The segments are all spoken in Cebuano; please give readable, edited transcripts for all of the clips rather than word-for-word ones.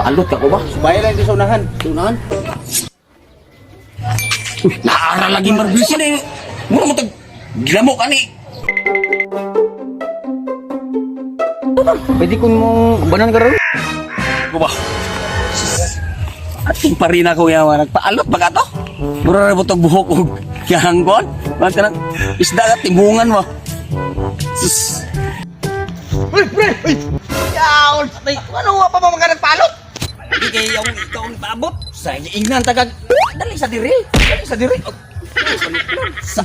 Paalot ka ko ba? Subaya lang ito sa unahan. Tunahan. Uy, naara lagi marbisa ni. Mura mo tag gilamo ka ni. Pwede kong mong banan karon? Ko ba? Ating pa rin ako yawa nagpaalot ba ka to? Mura ra butog buhok og kiyanggon. Mga kanang isda ka timbungan mo. Sus. Uy, pre! Uy! Yaw! Ano wa pa ba mga nagpalot? Di kay yung ikaw ang paabot. Sa giingnan tagag. Dali sa diri. Dali sa diri. Oh, Sa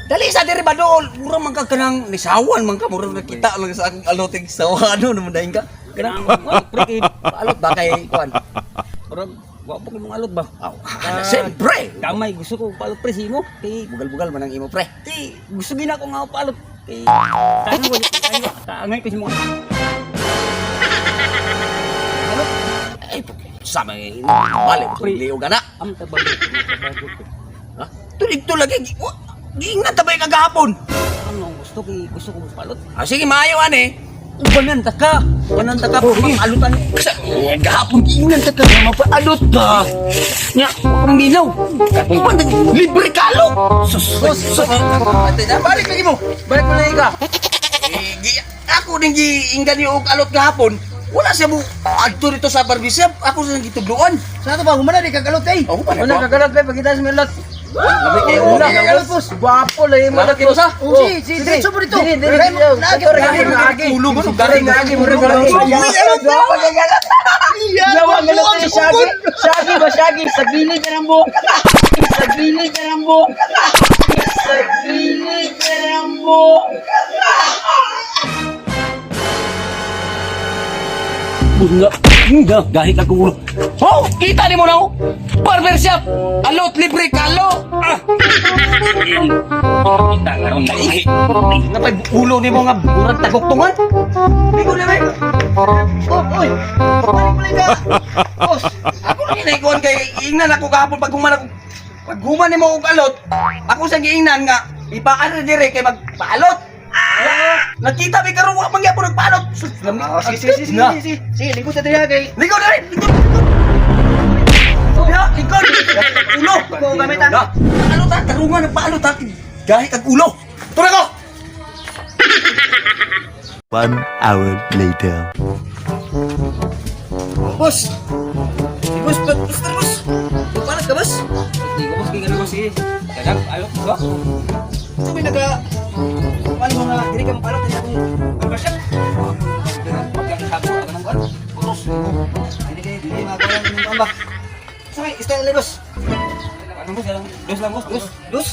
Dali sa diri ba dool? Mura man ka kanang nisawan man ka mura nakita lang sa akong aloting sawa ano naman dahin ka. Kanang wa, pre kay alot ba kay kuan. Murag, wa pa ko mong alot ba? Aw, ah, siyempre. Gamay, gusto ko palot pre sa imo. Kay, Bugal-bugal man ang imo pre. kay gusto gina ko nga palot. Kay, kaano ko, kaano, kaangay ko sa mga. Ano? Ay, sama balik Pre. liog ka na. Ang tabago, ang tabago ko. Ha? Tulig to lagi. Wa, giingnan tabay kagahapon. Ano ang gusto kay gusto ko palot? Ah, sige, maayo ani. Ubanan ta ka. Ubanan ta ka. Alutan. Sa eh, gahapon giingnan ta ka nga mapaalot ka. Nya, wa kang minaw. Katong libre kalo. Sus, sus, sus. Ate, na, balik lagi mo. Balik mo lagi ka. Eh, ako ning giinggan ni og alot gahapon. Wala siya mo adto dito sa barbershop. Ako sa gitudloan. Sa ato ba, humana di kagalot eh. Ako pa Una kagalot pre, pagkita sa milot. Labi kay Una una. kagalot boss. Gwapo lagi mo Labi kay usa. Oh, si, si, diretso mo dito. Dili, dili, Dili, dili. lagi, Lagi, lagi, lagi. Ulo mo, Lagi, lagi, murag, lagi. Gwapo kay galot. Yawa galot ni Shaggy. Shaggy ba Shaggy? Sa gilid ka ng buhok. Sa gilid ka ng buhok. Sa gilid ka ng buhok. Bunga, bunga, dahil ako ulo. Oh, kita ni mo na oh. Barbershop, alot libre kalo. Ah. Kita nga ron na ihi. Napay ulo ni mo nga murag taguktungan. Bigo na ba? Oh, oy. Balik mo lang ka. Boss. Ako lang ginaikuan kay ingnan ako kahapon pag human ako. Pag human ni mo og alot, ako sa giingnan nga ipaano dire kay magpaalot. Ah! Nakita mi karon wa man gyapon nagpaalot. Sus, lami. Oh, sige, sige, sige, Na. sige, sige. Sige, lingkod sa diri ha kay. Lingkod diri, lingkod. Lingkod. Ya, lingkod. Ulo. Ikaw gamit, ah. Na. Alot ha, tarungan nagpaalot ha. Gahi kag ulo. Tura ko. 1 hour later. Boss. Boss, boss, boss, boss. Magpalat ka, boss. Hindi ko boss, kay ganun sige. Kadang alot ba? Ito may naga paano mga diri ka mapalot na akong barbershop. Pagkakasabo ka ng kuan. Boss. Dili kay dili magawa ng kuan ba. Sa may style ni boss. Ano boss, dos lang boss, dos. Dos.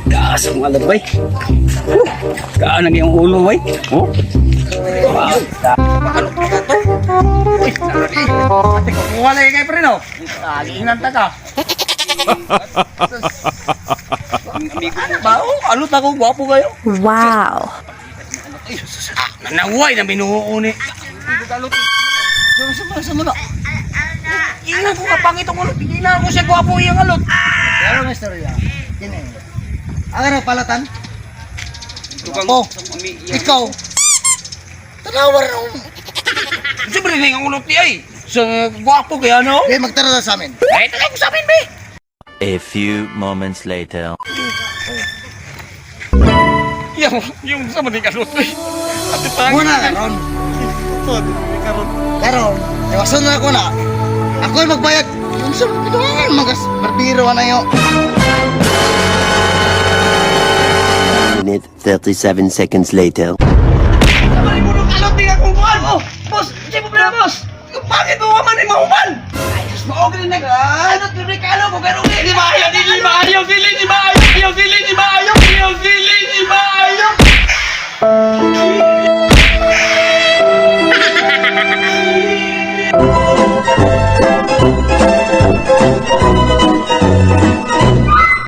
Taas ang alot bay. Kaan ang iyong ulo bay. Oh. Paalot ka to. Uy, nari. Ate kukuha lagi kay pre no. Ah, giingnan ta ka. Ano ba? Oh, alot ako, gwapo kayo. Wow. Ay, sus, ah, nanaway na binuo ni. Sama sama na. Ingnan ko nga pangit ang alot. Ingnan ko siya gwapo iyang alot. Pero may istorya. Kini. Ang ano palatan? Ako. Ikaw. Tanawar na. Siyempre na yung ulot niya eh. Sa gwapo kaya no? Okay, magtara na sa amin. Ay, talaga ko sa amin, be. A few moments later. Yung sa maning alot eh. Ate pangit. Muna karon. Karon, iwasan na ako na. Ako ay magbayad. Unsa man pituan magas barbero na yo. Minute 37 seconds later. Sabay mo nung alot niya kung kuhan. Oh, boss, di mo problema, boss. Yung pangit mo man ay mahuman. Ay, sus, maog rin nag. Ano libre kalo ko karon. Di maayo, dili maayo, dili di maayo, dili di maayo, dili